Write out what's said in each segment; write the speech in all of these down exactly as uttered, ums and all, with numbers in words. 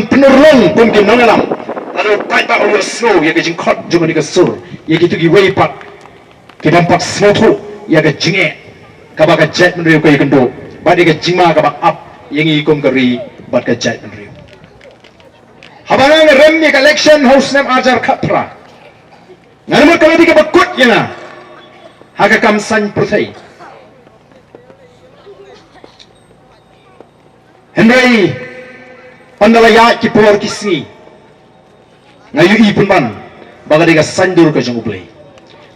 pynurlong kum ki nongïalam. Lada u paidbah u ïohsngew ïa ka jingkhot jong kane ka sur, ïa kito kiwei pat ki bym pat sngewthuh ïa ka jingeh kaba ka jaitbynriew ka ïakynduh, bad ïa ka jingma kaba ap ïa ngi kum ka ri bad ka jaitbynriew. Haba nga rem ïa ka election ha u snem arhajar khatphra, nga mut ka la dei kaba kut ïa nga ha ka kam saiñ pyrthei. Hynrei ynda la ïaid ki por ki sngi, nga ïohi pynban ba ka dei ka saiñdur ka jong U Blei.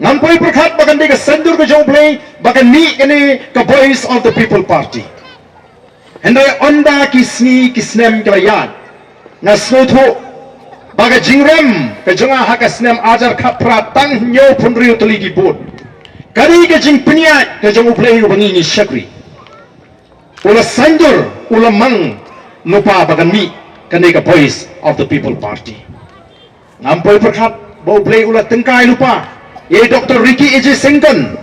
Ngam poi pyrkhat ba ka dei ka saiñdur ka jong U Blei ba ka mih kane ka Voice of the People Party. Hynrei ynda ki sngi ki snem ki la ïaid, nga sngewthuh ba ka jingrem ka jong nga ha ka snem arhajar khatphra, tang hynñiewphew hynriew tylli ki vote, ka dei ka jingpynïaid ka jong U Blei uba ngi ngi shakri. U la saiñdur, u la mang lypa ba kan mih kane ka Voice of the People Party. Ngam poi pyrkhat ba U Blei u la tyngkai lypa ïa i Doctor Ricky A J Syngkon,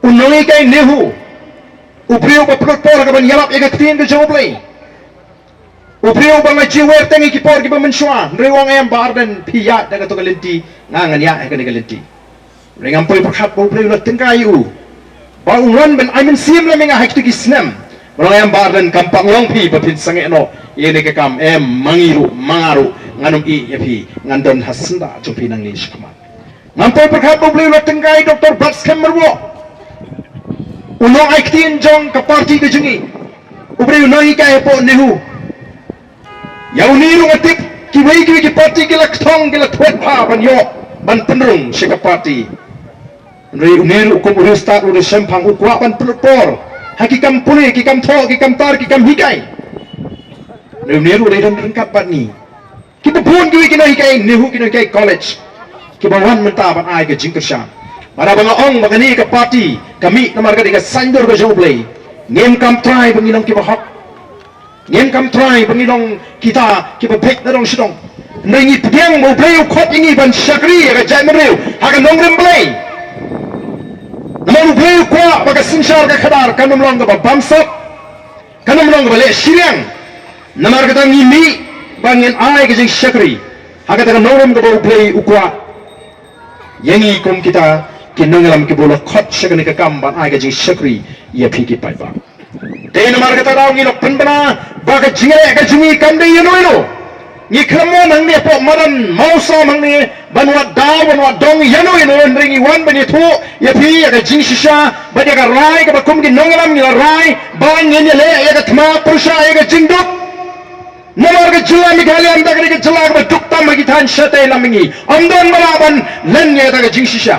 u nonghikai NEHU, u briew ba pynlut por ha kaban ïalap ïa ka ktien ka jong U Blei. U briew ba nga ju wer tang ïa ki por kiba mynshuwa, hynrei u ong, em Bah Ardent, phi ïaid da kato ka lynti, nga ngan ïaid ha kane ka lynti. Hynrei ngam poi pyrkhat ba U Blei u la tyngkai ïa u, ba un wan ban ai mynsiem lem ïa nga ha kito ki snem. U ong, em Bah Ardent, kam pat long phi ba phin sangeh noh ïa kane ka kam, em ma ngi ruh ma nga ruh ngan ym ïeh ïa phi, ngan don ha syndah jong phi nangne shakhmat. Ngam poi pyrkhat ba U Blei u la tyngkai Doctor Batskhem Myrboh, u nongai ktien jong ka party ka jong ngi, u briew u nonghikai hapoh NEHU. Ïa une ruh nga tip kiwei kiwei ki party ki la kthong, ki la thwet bha ban ïoh ban pynrung sha ka party. Hynrei une ruh kum u riewstad u riewshemphang u kwah ban pynlut por ha ki kam pule, ki kam thoh, ki kam tar, ki kam hikai. Hynrei une ruh u dei don ryngkat bad ngi. Kiba bun kiwei ki nonghikai NEHU, ki nonghikai college, kiba wan mynta ban ai ka jingkyrshan. Bad haba nga ong ba kane ka party ka mih namar ka dei ka saiñdur ka jong U Blei, ngim kam trai ba ngi long kiba hok, ngim kam trai ba ngi long kita kiba beit na dong sha dong. Hynrei ngi pdiang ba U Blei u khot ïa ngi ban shakri ïa ka jaitbynriew ha ka nongrim Blei. Namar U Blei u kwah ba ka synshar ka khadar kan ym long kaba bamsap, kan ym long kaba leh shiliang. Namar kata ngi mih ba ngin ai ka jingshakri ha kata ka nongrim kaba U Blei u kwah ïa ngi kum kita ki nongïalam kiba u la khot sha kane ka kam ban ai ka jingshakri ïa phi ki paidbah. Te namar kata daw ngi la pynbna ba ka jingïaleh ka jong ngi kam dei ïano ïano. Ngi khlem wan hangne hapoh madan Mawsawm hangne ban wad daw ban wad dong ïano ïano, hynrei ngi wan ban ïathuh ïa phi ïa ka jingshisha bad ïa ka rai kaba kum ki nongïalam ngi la rai ba ngin ïaleh ïa ka thma pyrshah ïa ka jingduk. Namar ka jylla Meghalaya mynta ka dei ka jylla kaba duk tam ha ki thaiñ shatei lam ngi. Ym don ba lah ban len ïa kata ka jingshisha.